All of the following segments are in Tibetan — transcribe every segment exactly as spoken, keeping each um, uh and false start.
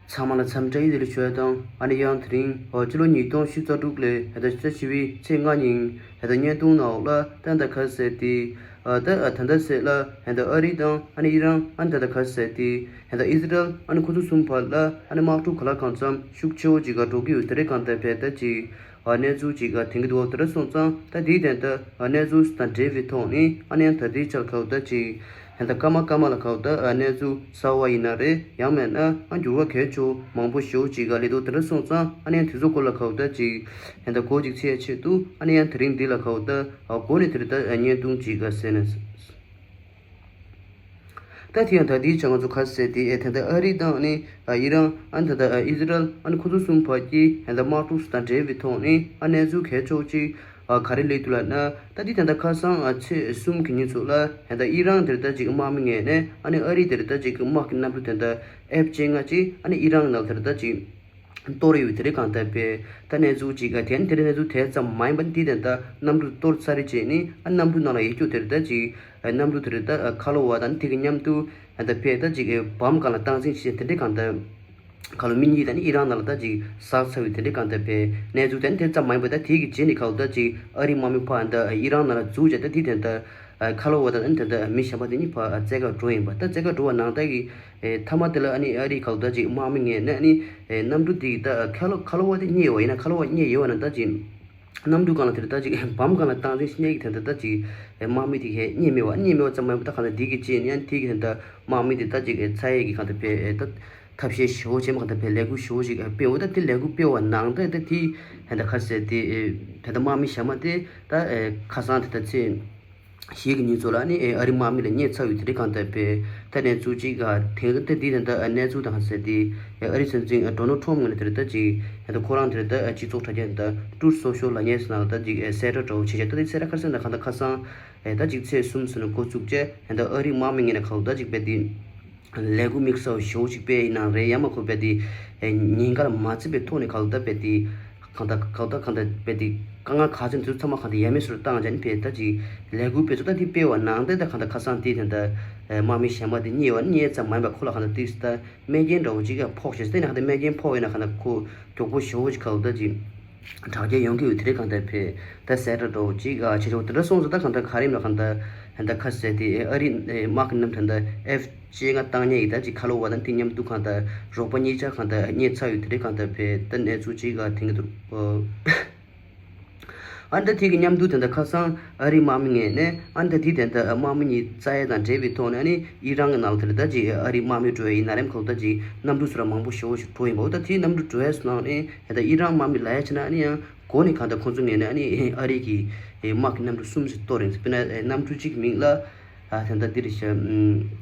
ཚང་མ་ལ་འཚམས་འདྲི་བདེ་ལེགས་ཞུ་ཡ་དང་ཨ་ནི་ཡང་དེ་རིང་ཨོ་སྤྱི་ལོ་ཉིས་སྟོང་ཉི་ཤུ་རྩ་དྲུག་ལོའི་ཧེ་ད་ཕྱི་ཟླ་བཞི་པའི་ཚེས་ལྔ་ཉིན་ཧེ་ད་བརྙན་ཐུང་ནང་ལ་ད་ད་ག་ཟེར་ཏེ་ཨ་ད་ཨ་ད་ད་ཟེར་ལ་ཧེ་ད་ཨ་རི་དང་ཨ་ནི་ཨི་རན་ཨ་ནི་ད་ད་ག་ཟེར་ཏེ་ཧེ་ད་ཨི་ཟི་རལ་ཨ་ནི་ཁོ་ཚོ་གསུམ་བར་ལ་ཨ་ནི་དམག་འཁྲུག་ག་ལ་གང་འཚམ་ཤུགས་ཆེ་བོ་ཅིག་ག་འགྲོ་གི་ཡོད་དེ་རེད། གང་ལྟར་བས་ད་ཅིག་ཨ་གནས་ཚུལ་ཅིག་ག་དེང་གི་འདུག་དེ་འདྲ་སོང་ཙང་ད་དེའི་དོན་དུ་ཨ་གནས་ཚུལ་དང་འབྲེལ་བའི་ཐོག་ནས་ཨ་ནི་ཡང་ད་ལྟའི་ཆར་ག་བ་ད་ཅིག་ཧེ་ད་སྐར་མ་སྐར་མ་ལ་ག་བ་ད་ཨ་གནས་ཚུལ་གསར་བ་ཡིན་ན་རེད། ཡང་མེད་ན་ཨ་འགྱུར་བ་གལ་ཆེ་བོ་མང་པོ་ཞེ་བོ་ཅིག་ག་སླེབས་འདུག་དེ་འདྲ་སོང་ཙང་ཨ་ནི་ཡང་དེ་ཚོ་སྐོར་ལ་ག་བ་ད་ཅིག་ཧེ་ད་གོ་ཅིག་ཚེ་ཆེད་དུ་ཨ་ནི་ཡང་དེ་རིང་འདི་ལ་ག་བ་ད་ཨ་གོ་ནས་དེ་རེད་ད་ཨ་བརྙན་ཐུང་ཅིག་ག་ཟེར་ནས། ད་དེ་ཡང་ད་ལྟའི་ཆ་ང་ཚོ་ག་ཟེར་ཏེ་ཨེ་ད་ལྟ་ཨ་རི་དང་ནི་ཨ་ཨི་རན་ཨ་ད་ལྟ་ཨ་ཨི་ཟི་རལ་ཨ་ནི་ཁོ་ཚོ་གསུམ་བར་གྱི་ཨ་ད་དམག་འཁྲུག་དང་འབྲེལ་བའི་ཐོག་ནས་ཨ་གནས་ཚུལ་གལ་ཆེ་བོ་ཅིག་ཨ་ག་རེ་སླེབས་འདུག་ལབ་ན། ད་དེ་ད་ལྟ་ཁ་སང་ཨ་ཚེས་གསུམ་གྱི་ཉིན་ཚོ་ལ་ཨ་ད་ཨི་རན་དེར་ད་ཅིག་དམག་མི་ངོས་ནས་ཨ་ནི་ཨ་རི་དེར་ད་ཅིག་དམག་གི་གནམ་གྲུ་དེ་ད་ཨེཕ་བཅོ་ལྔ་ཅིག་ཨ་ནི་ཨི་རན་ནང་དེར་ད་ཅིག་གཏོར་ཡོད་དེ་རེད། གང་ལྟར་བས་ད་གནས་ཚུལ་ཅིག་ག་དེ་ནི་དེ་རིང་གནས་ཚུལ་དེ་ཙམ་མ་ཡིན་པ་འདི་དེ་ད་གནམ་གྲུ་གཏོར་ཚར་རེ་བྱས་ནི་ཨ་གནམ་གྲུ་ནང་ལ་ཡོད་རྒྱུ་དེ་རེད། ད་ཅིག་ཨ་གནམ་གྲུ་དེ་རེད་ད་ཨ་ཁ་ལོ་བ་དང་དེ་གི་མཉམ་དུ་ཨ་ད་བས་ད་ཅིག་ཨེ་བམ་སྒང་ལ་སྟངས་འཛིན་བྱས་དེ་འདྲས། གང་ལྟར་ཁ་ལོ་མི་གཉིས་ད་ནི་ཨི་རན་ནང་ལ་ད་ཅིག་ཟག་ཚར་བའི་དེ་འདྲས། གང་ལྟར་བས་གནས་ཚུལ་དེ་ནི་དེ་ཙམ་མ་ཡིན་པ་ད་དེ་གི་རྗེས་ནི་ཁ་ལོ་ད་ཅིག་ཨ་རི་དམག་མི་ཕ་ཨ་ད་ཨི་རན་ནང་ལ་འཛུལ་བྱས་ད་དེ་དེ་ད་ཨ་ཁ་ལོ་བ་ད་ནི་དེ་ད་མི་གཞན་པ་དེ་གཉིས་ཕ་ཨ་བཙལ་ག་འགྲོ་ཡིན་པ། ད་བཙལ་ག་འགྲོ་བ་ནང་ད་གི་ཨེ་མཐའ་མ་དེ་ལ་ཨ་ནི་ཨ་རི་ཁ་ལོ་ད་ཅིག་དམག་མི་ངོས་ནས་ཨ་ནི་ཨེ་གནམ་གྲུ་དེ་གི་ད་ཁ་ལོ་ཁ་ལོ་བ་དེ་རྙེད་ཡོད་པ་ཡིན་ན་ཁ་ལོ་བ་རྙེད་ཡོད་པ་ན་ད་ཅིག་གནམ་གྲུ་སྒང་ལ་དེར་ད་ཅིག་བམ་སྒང་ལ་བཏང་ཚེ་སྙེག་གི་དེ་འདྲ་ད་ཅིག་དམག་མི་དེ་གས་རྙེད་མེད་པ་རྙེད་མེད་པ་ཙམ་མ་ཡིན་པ་ད་གང་ལྟར་དེ་གི་རྗེས་ནས་ཡང་དེ་གི་དེ་འདྲ་དམག་མི་དེ་ད་ཅིག་ཚ་ཡས་ཀྱི་གང་ལྟར་བས་ད་ཐབས་ཤེས་ཞེ་བོ་བྱས་མ་གང་ལྟར་བས་ལས་འགུལ་ཞེ་བོ་ཞིག་སྤེལ་འོ། ད་དེ་ལས་འགུལ་སྤེལ་བ་ནང་ད་ད་དེ་ད་ད་ག་ཟེར་དེ་ད་ད་དམག་མི་གཞན་མ་དེ་ད་ཁ་སང་དེ་ད་ཚེ་བཞི་གི་ཉིན་ཚོ་ལ་ནི་ཨ་རི་དམག་མི་ལ་རྙེད་ཚར་ཡོད་དེ་རེད། གང་ལྟར་བས་ད་གནས་ཚུལ་ཅིག་དེ་ད་དེ་དེ་འདྲ་གནས་ཚུལ་དང་ག་ཟེར་དེ་ཨ་རི་སྲིད་འཛིན་ཌོ་ནལ་ཊམ་ངོས་ནས་དེ་རེད་ད་ཅིག་ད་ཁོ་རང་དེ་རེད་ད་སྤྱི་ཚོགས་དྲ་རྒྱ་ད་ཊུ་རུ་ཐི་སོ་ཤལ་ལབ་མཁན་ནང་ལ་ད་ཅིག་གསལ་བསྒྲགས་འདྲ་བོ་བྱས་བྱས། ད་དེ་གསལ་བསྒྲགས་ག་རེ་ཟེར་ན་གང་ལྟར་ཁ་སང་ཨེ་ད་ཅིག་ཚེས་གསུམ་ཟིན་ནས་འགོ་བཙུགས་བྱས་ཨེ་ད་ཨ་རི་དམག་མི་ངོས་ནས་ག་ལ་ད་ཅིག་བས་དེ་ལས་འགུལ་དམིགས་བསལ་ཞེ་བོ་ཅིག་སྤེལ་ཡིན་ན་རེད། ཡང་མ་གོ་བས་དེ་ཨེ་ཉེན་ཁ་ལ་མ་བརྩི་བའི་ཐོག་ནས་ག་ལ་ད་བས་དེ་གང་ལྟར་གང་ལྟར་གང་ལྟར་བས་དེ་དཀའ་ངལ་ག་ཚོད་འདུག་ཚང་མ་གང་ལྟར་ཡ་མེད་བཟོ་འདྲ་བཏང་བྱས་ནས་བས་ད་ཅིག་ལས་འགུལ་སྤེལ་ཚུལ་ད་དེ་སྤེལ་བ་ནང་ད་ད་གང་ལྟར་ཁ་སང་དེ་དེ་འདྲ་ཨེ་དམག་མི་གཞན་པ་དེ་རྙེད་པ་རྙེད་ཙམ་མ་ཡིན་པ་ཁོ་ལ་གང་ལྟར་དེ་ད་རྨས་སྐྱོན་འདྲ་བོ་ཅིག་ཕོག་བྱས། དེ་ན་གང་ལྟར་རྨས་སྐྱོན་ཕོག་ཡོད་ན་གང་ལྟར་ཁོ་མགྱོགས་པོ་ཞེ་བོ་ཅིག་ག་ལ་ད་ཅིག་དྲག་སྐྱེད་ཡོང་གི་ཡོད་དེ་རེད། གང་ལྟར་བས་ད་གསལ་བསྒྲགས་འདྲ་བོ་ཅིག་ཨ་བྱེད་ཆོག་དེ་འདྲ་སོང་ཙང་ད་གང་ལྟར་ག་རེ་ཡིན་ན་གང་ལྟར་ད་ཁ་ཟེར་དེ་ཨ་རི་དམག་གི་གནམ་གྲུ་ད་ཨེཕ་བཅོ་ལྔ་བཏང་མཁན་ཡིན་ད་ཅིག་ཁ་ལོ་བ་དང་དེ་མཉམ་དུ་གང་ལྟར་རོགས་པ་གཉིས་ཆ་གང་ལྟར་རྙེད་ཚར་ཡོད་དེ་རེད། གང་ལྟར་བས་ད་གནས་ཚུལ་ཅིག་ཨ་དེང་གི་འདུག་ཨ་ནི་ད་དེ་གི་མཉམ་དུ་དེ་འདྲ་ཁ་སང་ཨ་རི་དམག་མི་ངོས་ནས་ཨ་ནི་ད་དེ་དེ་འདྲ་དམག་མི་གཉིས་རྩ་ཡ་དང་འབྲེལ་བའི་ཐོག་ནས་ཨ་ནི་ཨི་རན་གྱི་ནང་ལ་དེ་འདྲ་ད་ཅིག་ཨ་རི་དམག་མི་འགྲོ་ཡ་ཡིན་ན་རེམ་ཁ་ལོ་ད་ཅིག་གནམ་གྲུ་སོ་ར་མང་པོ་ཞེ་བོ་ཞིག་འགྲོ་ཡིན་པ། འོ་ད་དེ་གནམ་གྲུ་འགྲོ་ཡ་སོང་ནང་ནས་ད་ཨི་རན་དམག་མི་ལ་ཡ་བྱས་ན་ཨ་ནི་ཡང་། གོ་ནས་གང་ལྟར་ཁོང་ཚོ་ངོས་ནས་ཨ་ནི་ཨ་རི་གི་དམག་གི་གནམ་གྲུ་གསུམ་ཞིག་གཏོར་ཡིན། དཔེར་ན་གནམ་གྲུ་གཅིག་མིང་ལ་ད་ལྟ་འདི་རེད་ཤག་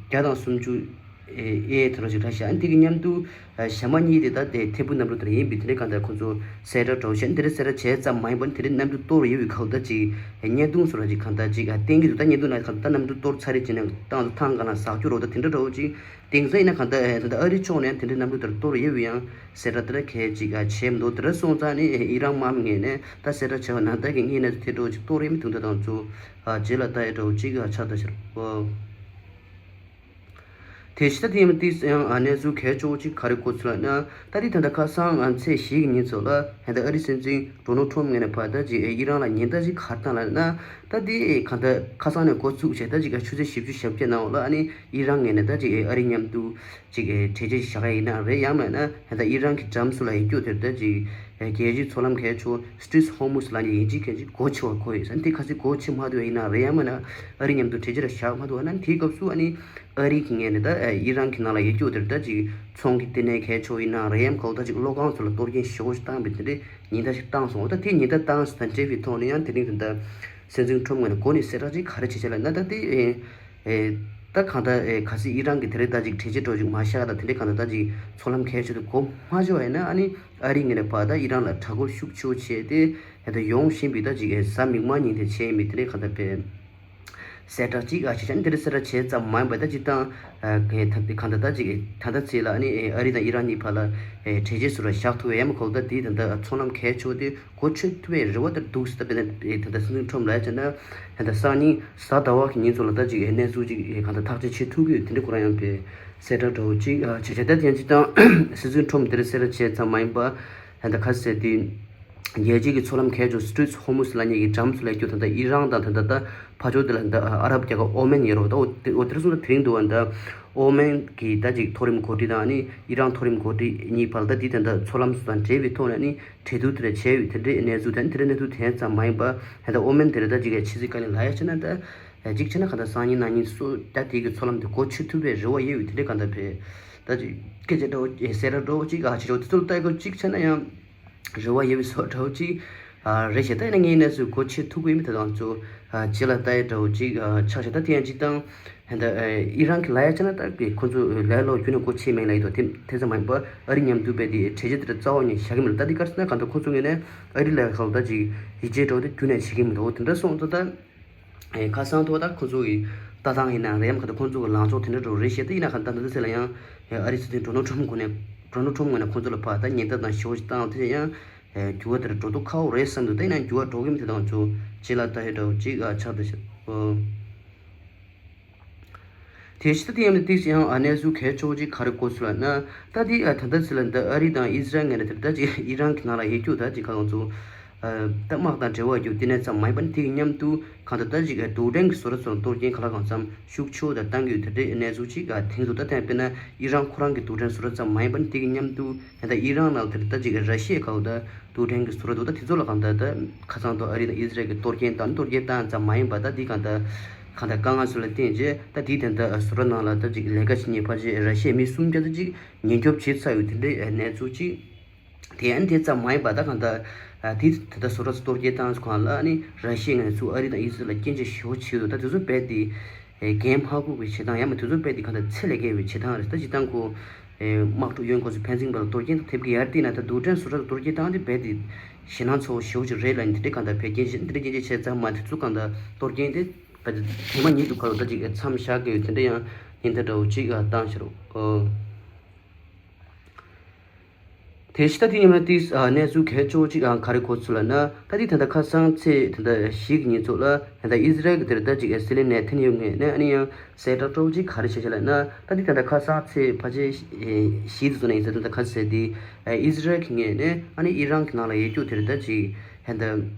བརྒྱ་དང་སུམ་ཅུ་ཨེ་དེ་འདྲ་ཞིག་རེད་ཤག་ཨ་ནི་དེ་གི་མཉམ་དུ་གཞན་མ་གཉིས་དེ་ད་དེ་ཐད་འཕུར་གནམ་གྲུ་དེ་འདྲ་ཡིན་པས་དེ་འདྲ་གང་ལྟར་ཁོང་ཚོ་གསལ་བསྒྲགས་འདྲ་བོ་བྱས། ཨ་ནི་དེ་འདྲ་གསལ་བསྒྲགས་བྱས་ཙམ་མ་ཡིན་པར་དེ་འདྲ་གནམ་གྲུ་གཏོར་ཡོད་པའི་ཁ་ལོ་ད་ཅིག་བརྙན་ཐུང་བཟོ་འདྲ་ཅིག་གང་ལྟར་ཅིག་བསྟན་གྱི་འདུག་ད་བརྙན་ཐུང་ནང་གང་ལྟར་གནམ་གྲུ་གཏོར་ཚར་རེད་ཅེས་ནས་ཏང་ཐང་ག་ན་ཟག་རྒྱུ་རོ་ད་དེ་འདྲ་འདྲ་བོ་ཅིག་དེང་སང་ཡིན་ན་གང་ལྟར་ཨེ་ད་ལྟ་ཨ་རི་ཕྱོགས་ནས་དེ་འདྲའི་གནམ་གྲུ་དེར་གཏོར་ཡོད་པའི་ཡང་གསལ་བསྒྲགས་དེ་འདྲ་གལ་ཅིག་ཨ་བྱས་མི་འདུག་དེ་འདྲ་སོང་ཙང་ནི་ཨེ་ཨི་རན་དམག་མི་ངོས་ནས་ད་གསལ་བསྒྲགས་བྱས་པ་ནང་ལྟར་གྱི་དངོས་གནས་དེ་འདྲ་ཅིག་གཏོར་ཡོད་མི་འདུག་ད་དང་ཚོ་ཨ་རྗེས་ལ་ལྟ་ཡ་འདྲ་བོ་ཅིག་ཨ་ཆགས་ད་ཤར་བ། དེ་ཕྱི་ད་དེ་ཡིན་ཏིས་ཡང་ཨ་གནས་ཚུལ་གལ་ཆེ་བོ་ཅིག་ག་རེ་གོ་ཚུལ་ལ་ན་ད་དེ་ད་ལྟ་ཁ་སང་ཨ་ཚེས་བཞི་གི་ཉིན་ཚོ་ལ་ཧེ་ད་ཨ་རི་སྲིད་འཛིན་ཌོ་ནལ་ཊམ་ངོས་ནས་ཕར་ད་ཅིག་ཨེ་ཨི་རན་ལ་ཉེན་བརྡ་ཅིག་ག་རེ་བཏང་ལ་ན། ད་དེ་གང་ལྟར་ཁ་སང་ནས་འགོ་བཙུགས་བྱས་ད་ཅིག་ཆུ་ཚོད་བཞི་བཅུ་ཞེ་བརྒྱད་ནང་ལ་ཨ་ནི་ཨི་རན་ངོས་ནས་ད་ཅིག་ཨ་རི་མཉམ་དུ་ཅིག་གྲོས་ཆོད་བཞག་ཡ་ཡིན་ན་རེད། ཡང་མིན་ན་ད་ཨི་རན་གྱི་འགྲམ་སུ་ལ་ཡིན་རྒྱུ་དེར་ད་ཅིག་རྒྱལ་སྤྱིའི་མཚོ་ལམ་གལ་ཆེ་བོ་སི་ཊྲེ་ཊི་ཧོར་མུ་ཛི་ལབ་ནས་ཡིན་གཅིག་མིན་གཅིག་སྒོ་ཕྱེ་བ་དགོས་ཡོད་ཟེར། དེ་ག་ཚོད་སྒོ་ཕྱེ་མ་ཐུབ་ཡ་ཡིན་ན་རེད། ཡང་མིན་ན་ཨ་རི་མཉམ་དུ་གྲོས་ཆོད་ར་བཞག་མ་ཐུབ་ན་དེའི་སྐབས་སུ་ཨ་ནི་ཨ་རི་གི་ངོས་ནས་ད་ཨི་རན་གྱི་ནང་ལ་ཡིན་རྒྱུ་དེར་ད་ཅིག་ཚོང་གི་ལྟེ་གནས་གལ་ཆེ་བོ་ཡིན་ན་རེད། ཡང་གོ་ད་ཅིག་གློག་ཁང་ཚོ་ལ་གཏོར་སྐྱོན་ཞེ་བོ་ཞིག་བཏང་བའི་དེ་འདྲའི་ཉེན་བརྡ་ཞིག་བཏང་སོང་། འོ་ད་དེ་ཉེན་བརྡ་བཏང་ས་དང་འབྲེལ་བའི་ཐོག་ནས་ཡང་དེ་རིང་དེ་འདྲ་སྲིད་འཛིན་ཁྲོམ་ངོས་ནས་གོ་ནས་གསལ་བསྒྲགས་ཅིག་ག་རེ་བྱེད་བྱེད་ལ་ན་ད་དེ་ཨེ་ཨེ་ད་གང་ལྟར་ཨེ་གལ་སྲིད་ཨི་རན་གྱི་དེ་རིང་ད་ཅིག་གྲོས་ཆོད་འདྲ་ཅིག་མ་བཞག་ད་དེ་འདྲའི་གང་ལྟར་ད་ཅིག་མཚོ་ལམ་གལ་ཆེ་དུ་གོ་མ་ཆོད་པ་ཡིན་ན་ཨ་ནི་ཨ་རི་ངོས་ནས་ཕར་ད་ཨི་རན་ལ་དྲག་རྒོལ་ཤུགས་ཆེ་བོ་བྱས་ཏེ་ཨེ་ད་ཡོང་བཞིན་པའི་ད་ཅིག་ཨེ་གཟའ་མིག་དམར་ཉིན་དེ་བྱས་ཡིན་པའི་དེ་འདྲའི་གང་ལྟར་དཔེ་གསལ་བསྒྲགས་གཅིག་ཨ་བྱས་ཙང་འདིར་གསལ་བསྒྲགས་བྱས་ཙམ་མ་ཡིན་པར་ད་སྤྱིར་བཏང་ཨ་ག་ད་གང་ལྟར་ད་ཅིག་ད་ལྟ་ཚེ་ལ་ཨ་ནི་ཨ་རི་དང་ཨི་རན་གཉིས་བར་ལ་ཨེ་གྲོས་ཆོད་ཟུར་ལ་བཞག་ཐུབ་པའི་ཡ་མ་གོ་ད་དེ་ད་ལྟ་མཚོ་ལམ་གལ་ཆེ་བ་དེ་གོ་ཆོད་ཐུབ་པའི་རེ་བ་ད་འདུག་ཟེར། ད་དཔེར་ན་ཨེ་ད་ལྟ་སྲིད་འཛིན་ཁྲོམ་ལ་བྱས་ན་ད་ལྟ་སང་ཉིན་གཟའ་ཟླ་བ་གི་ཉིན་ཚོ་ལ་ད་ཅིག་ཨེ་གནས་ཚུལ་ཅིག་ཨེ་གང་ལྟར་ཐག་གཅོད་བྱེད་ཐུབ་ཀྱི་ཡོད་དེ་འདྲ་ཁོ་རང་ཡང་དཔེ་ གསལ་བསྒྲགས་འདྲ་བོ་ཅིག་ཨ་བྱས་བྱས། ད་དེ་ཡང་ཅིག་དང་སྲིད་འཛིན་ཁྲོམ་དེར་གསལ་བསྒྲགས་བྱས་ཙམ་མ་ཡིན་པ། ད་ལྟ་ག་ཟེར་དེ། རྒྱལ་སྤྱི་གི་མཚོ་ལམ་གལ་ཆེ་Strait of Hormuz ལབ་མཁན་གྱི་འགྲམ་ཚོ་ལ་སྐྱོད། ད་ལྟ་ཨི་རན་དང་ད་ལྟ་ད་ཕར་ཕྱོགས་དེ་ལ་ད་ཨ་རབ་རྒྱལ་ཁབ་ཨོ་མན་ཡོད་རེད་པ། ད་འོ་དེ་འོ་དེར་སོང་ད་དེ་རིང་དུ་བ་ད་ཨོ་མན་གྱི་ད་ཅིག་མཐོ་རིམ་འགོ་ཁྲིད་དང་ཨ་ནི་ཨི་རན་མཐོ་རིམ་འགོ་ཁྲིད་གཉིས་བར་ད་དེ་ད་ལྟ་མཚོ་ལམ་སོགས་དང་འབྲེལ་བའི་ཐོག་ནས་ཨ་ནི་གྲོས་བསྡུར་དེ་འདྲ་བྱས་ཡོད། དེ་འདྲའི་གནས་ཚུལ་དང་དེ་འདྲའི་གནས་ཚུལ་དེ་ཙམ་མ་ཡིན་པ། ད་ལྟ་ཨོ་མན་དེ་རེད། ད་ཅིག་ཕྱི་སྲིད་བཀའ་བློན་ལ་ཡ་བྱས་ན་ད། ཨ་གཅིག་བྱས་ན་གང་ལྟར་སང་ཉིན་གནངས་ཉིན་སུ་ད་དེ་གི་མཚོ་ལམ་དེ་སྒོ་ཕྱེ་ཐུབ་པའི་རེ་བ་ཡོད་ཡོད། དེ་འདྲའི་གང་ལྟར་བས་ད་ཅིག་སྐད་ཆ་འདྲ་བོ་ཨེ་གསལ་བསྒྲགས་འདྲ་བོ་ཅིག་ཨ་ཆེ་ཆེ་དེ་ཚོ་ལ་ལྟ་སྐབས་གཅིག་བྱས་ན་ཡང་རེ་བ་ཡོད་པའི་བཟོ་འདྲ་བོ་ཅིག་ཨ་རེད་ཤག་ད་ཡིན་ན་ངའི་གནས་ཚུལ་སྒོ་ཕྱེ་ཐུབ་ཀྱི་ཡོད་མེད་དེ་དང་ཚོ་ཨ་རྗེས་ལ་ལྟ་ཡ་འདྲ་བོ་ཅིག་ཨ་ཆགས་ཤག་ད་དེ་ཡང་གཅིག་དང་ད་ཨ་ཨི་རན་གྱི་ལ་ཡ་བྱས་ན་ད་གི་ཁོ་ཚོ་ལ་ལོ་རྒྱུན་ནས་སྒོ་ཕྱེ་མེད་ལ་ཡོད་དོ། དེ་དེ་ཙམ་མ་ཡིན་པར་ཨ་རི་མཉམ་དུ་བས་དེ་གྲོས་ཆོད་དེ་འདྲ་རྩ་བ་ནས་བཞག་གི་མེད་ལ། ད་དེ་ག་རེ་ཟེར་ན་གང་ལྟར་ཁོ་ཚོ་ངོས་ནས་ཨ་རི་ལ་ཁ་ལོ་ད་ཅིག་ཡིད་ཆེས་འདྲ་བོ་དེ་རྒྱུན་ནས་བྱེད་ཀྱི་མི་འདུག་དེ་འདྲ་སོང་ཙང་ད། ཨེ་ཁ་སང་ཐོག་ད་ཁོ་ཚོ་གི་ལྟ་སྟངས་ཡིན་ན་རེད་ཡམ་ཁ་ད་ཁོ་ཚོ་གི་ལངས་ཕྱོགས་དེ་འདྲ་འགྲོ་རེད་ཤེས། ད་ཡིན་ན་ཁ་ད་ད་ལྟ་ཚེ་ལ་ཡང་ཨ་རི་སྲིད་འཛིན་ཌོ་ནལ་ཊམ་ཁོ་ནས་ཌོ་ནལ་ཊམ་ངོས་ནས་ཁོ་ཚོ་ལ་ཕར་ད་ཉེན་བརྡ་དང་ཞེ་པོ་ཞིག་བཏང་དེ་ཡང་འགྱུར་བ་དེ་འདྲ་འགྲོ་མདོག་ཁ་པོ་རེད་བསམ་འདུག་ད་ཡིན་ན་འགྱུར་བ་འགྲོ་གི་མི་དེ་དང་ཚོ་རྗེས་ལ་ལྟ་ཧེ་འདྲ་བོ་ཅིག་ཨ་ཆགས་འདུག་ཤག་ཨོ། དེ་ཕྱི་ད་དེ་ཡང་ཏིག་ཡང་ཨ་གནས་ཚུལ་གལ་ཆེ་བོ་ཅིག་ག་རེ་གོ་སོང་ལབ་ན། ད་དེ་ཨ་ད་ལྟ་ཚེ་ལ་འདི་ཨ་རི་དང་ཨི་ཟི་རལ་ངོས་ནས་དེ་ད་ཅིག་ཨི་རན་གྱི་ནང་ལ་ཡོད་རྒྱུ་ད་ཅིག་ག་ལང་ཚོ། ད་དམག་དང་འབྲེལ་བ་ཡོད་དེ་ནས་ཙམ་མ་ཡིན་པ་ནི་དེ་གི་མཉམ་དུ་གང་ལྟར་ད་ཅིག་རྡུལ་ཕྲན་གྱི་བཟོ་གྲྭ་ཚོ་ལ་གཏོར་སྐྱོན་ག་ལ་གང་འཚམ་ཤུགས་ཆེ་བོ་དང་བཏང་གི་ཡོད། དེ་འདྲའི་གནས་ཚུལ་ཅིག་ཐེངས་སུ་ད་ཐེངས་དཔེར་ན་ཨི་རན་ཁོ་རང་གི་རྡུལ་ཕྲན་བཟོ་གྲྭ་ཙམ་མ་ཡིན་པ་ནི་དེ་གི་མཉམ་དུ་ད་ལྟ་ཨི་རན་ནང་དེར་ད་ཅིག་ར་ཤི་ཡའི་ག་ལ་ད་རྡུལ་ཕྲན་གྱི་བཟོ་གྲྭ་འདུག་ད་དེ་ཚོ་ལ་གང་ལྟར་ད་ཁ་སང་དུ་ཨ་རི་དང་ཨི་ཟི་རལ་གྱི་གཏོར་སྐྱོན་བཏང་གཏོར་སྐྱོན་བཏང་ཙམ་མ་ཡིན་པ་ད་དེ་གང་ལྟར་གང་ལྟར་དཀའ་ངལ་ཚོ་ལ་བརྟེན་རྗེས་ད་དེ་དེ་འདྲ་བཟོ་གྲྭ་ནང་ལ་ད་ཅིག་ལས་ཀ་བྱེད་མཁན་ཕལ་ཆེར་ར་ཤི་ཡའི་མི་སུམ་བརྒྱ་ད་ཅིག་ཉེན་སྐྱོབ་བྱེད་ཚར་ཡོད་དེ་འདྲའི་གནས་ཚུལ་ཅིག་དེ་ཡང་དེ་ཙམ་མ་ཡིན་པ་ད་གང་ལྟར་ཨ་དེ་ད་ལྟ་བཟོ་གྲྭ་ཚོ་གཏོར་སྐྱོན་བཏང་གང་ལ་ཨ་ནི་ར་ཤི་ཡའི་ངོས་ནས་ཚུར་ཨ་རི་དང་ཨི་ཟི་རལ་ལ་སྐྱོན་བརྗོད་ཞེ་པོ་བྱེད་འདུག་ད་དེ་ཚོ་རྦད་དེ་ཨེ་འགན་མ་འཁུར་བའི་བྱེད་སྟངས་ཡང་མིན་དེ་ཚོ་རྦད་དེ་གང་ལྟར་ཚད་ལས་བརྒལ་བའི་བྱེད་སྟངས་རེད། ད་སྤྱིར་བཏང་ཁོ་ཨེ་དམག་འཁྲུག་ཡོང་ཁོ་ཚོ་ཕན་ཚུན་བར་ལ་གཏོར་སྐྱོན་དང་ཐེབས་ཀྱི་ཡར་བལྟས་ན་ད་རྡུལ་ཕྲན་བཟོ་གྲྭ་ལ་གཏོར་སྐྱོན་བཏང་དེ་རྦད་དེ་ཞེད་སྣང་ཚ་བོ་ཞེ་པོ་ཅིག་རེད་ལ་ནི་དེ་འདྲའི་གང་ལྟར་བེད་སྐྱོན་བྱེད་དེ་འདྲའི་སྐྱོན་བརྗོད་བྱས་ཙང་མ་དེ་ཚོ་གང་ལྟར་གཏོར་སྐྱོན་དེ་རྦད་དེ་དེ་མ་ཉིད་དུ་ཁ་ལོ་ད་ཅིག་ཨེ་མཚམས་བཞག་གི་ཡོད་དེ་འདྲ་ཡང་ཉེན་བརྡ་འདྲ་བོ་ཅིག་ཨ་བཏང་ཤག་རོ། དེ་ཕྱི་ད་དེ་ཉིན་མ་དེས་ཨ་གནས་ཚུལ་གལ་ཆེ་བོ་ཅིག་ཨ་ག་རེ་གོ་ཚུལ་ལབ་ན། ད་དེ་ད་ལྟ་ཁ་སང་ཚེས་ད་ལྟ་བཞི་གི་ཉིན་ཚོགས་ལ་ད་ལྟ་ཨི་ཟི་རལ་གྱི་དེར་ད་ཅིག་ཨ་སྲིད་བློན་ནེ་ཐན་ཡ་ཧུ་ངོས་ནས་ཨ་ནི་ཡང་གསལ་བསྒྲགས་སྤྲོ་བོ་ཅིག་ག་རེ་བྱས་ཤག་ལབ་ན། ད་དེ་ད་ལྟ་ཁ་སང་ཚེས་ཕལ་ཆེར་བཞི་དེ་ཚོ་ནས་ཡིན་ས་ད་ལྟ་ཁ་ཟེར་དེ་ཨི་ཟི་རལ་གྱི་ངོས་ནས་ཨ་ནི་ཨི་རན་གྱི་ནང་ལ་ཡོད་རྒྱུ་དེར་ད་ཅིག་ད་ལྟ།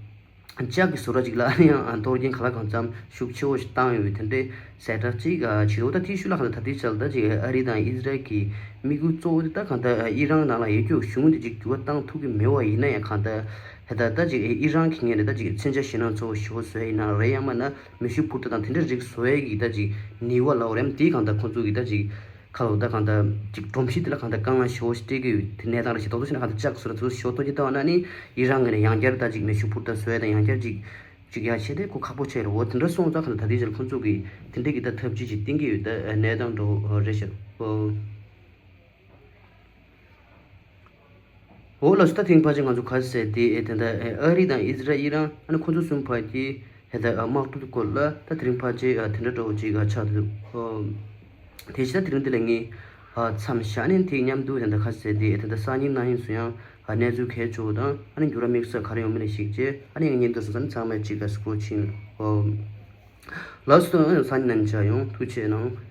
ལྕགས་ཀྱི་བཟོ་གྲྭ་ཅིག་ལ་ཨ་ནི་ཡང་གཏོར་སྐྱོན་ག་ལ་གང་འཚམ་ཤུགས་ཆེ་བོ་ཞིག་བཏང་ཡོད་པའི་དེ་འདྲའི་གསལ་བསྒྲགས་ཅིག་བྱས་འདུག་ད་དེའི་ཤུལ་ལ་གང་ལྟར་ད་ལྟའི་ཆར་ད་ཅིག་ཨ་རི་དང་ཨི་ཟི་རལ་གྱི་དམིགས་ཡུལ་གཙོ་བོ་དེ་ད་གང་ལྟར་ཨི་རན་ནང་ལ་ཡོད་རྒྱུ་གཞུང་དེ་ཅིག་འགྱུར་བ་བཏང་ཐུབ་ཀྱི་མེད་པ་ཡིན་ན་ཡང་གང་ལྟར་ད་ད་ད་ཅིག་ཨི་རན་གྱི་ངོས་ནས་ད་ཅིག་མཚོན་ཆ་ཞེད་སྣང་ཚ་བོ་ཞེ་པོ་བཟོ་ཡ་ཡིན་ན་རེད། ཡང་མིན་ན་མེ་ཤུགས་འཕུར་མདའ་དང་དེ་འདྲའི་རིགས་བཟོ་ཡ་གི་ད་ཅིག་ནུས་པ་ལབ་དགོས་རེད། དེ་གང་ལྟར་ཁོང་ཚོ་གི་ད་ཅིག་ཁ་ལོ་ད་གང་ལྟར་ཅིག་སྒྲོམ་གཞི་དེ་ལ་གང་ལྟར་དཀའ་ངལ་ཞེ་པོ་ཞིག་སྤྲད་ཀྱི་ཡོད། དེ་གནས་སྟངས་རེ་ཞིག་རྡོག་རྡོག་བྱས་ན་གང་ལྟར་ལྕགས་བཟོ་གྲྭ་ཚོ་ཞེ་པོ་གཏོར་སྐྱོན་བཏང་བ་ན་ནི་ཨི་རན་ངོས་ནས་ཡང་བསྐྱར་ད་ཅིག་མེ་ཤུགས་འཕུར་མདའ་བཟོ་ཡ་དང་ཡང་བསྐྱར་ཅིག་ཅིག་ཡ་བྱས་ཏེ་ཁོ་ཁག་པོ་ཆགས་རེད། འོ་དེ་འདྲ་སོང་ཙང་གང་ལྟར་ད་ལྟའི་ཆར་ཁོང་ཚོ་གིས་དེ་འདྲ་གི་ད་ཐབས་ཇུས་ཅིག་བསྟེན་གྱི་ཡོད། ད་གནས་སྟངས་འདྲ་བོ་རེད་ཤག་འོ། འོ་ལགས་སོ། ད་ཐེངས་ཕལ་ཆེར་ང་ཚོ་ག་རེ་ཟེར་དེ་ཨེ་དེ་འདྲ་ཨེ་ཨ་རི་དང་ཨི་ཟི་རལ་ཨི་རན་ཨ་ནི་ཁོ་ཚོ་གསུམ་བར་གྱི་ཨེ་ད་དམག་འཁྲུག་སྐོར་ལ་ད་དེ་རིང་ཕལ་ཆེར་ཨ་དེ་འདྲ་འདྲ་བོ་ཅིག་ཨ་ཆགས་འདུག་ཨོ། དེ་བཞིན་ད་དེ་རིང་འདི་ལ་ངས་ཨ་མཚམས་བཞག་ནས་དེ་མཉམ་དུ་དེ་འདྲ་ག་རེ་ཟེར་དེ་ཨེ་དེ་འདྲ་སང་ཉིན་གནངས་ཉིན་སུ་ཡང་ཨ་གནས་ཚུལ་གལ་ཆེ་བོ་དང་ཨ་ནི་འགྱུར་བ་དམིགས་བསལ་ག་རེ་ཡོང་མིན་ལ་གཞིགས་རྗེས་ཨ་ནི་ངས་བརྙན་ཐུང་གསར་པ་ཚང་མ་གཅིག་ག་སྐོར་ཕྱིན་ཨོ། ལགས་སོ། སང་ཉིན་ནང་མཇལ་ཡོང་། ཐུགས་རྗེ་གནང་།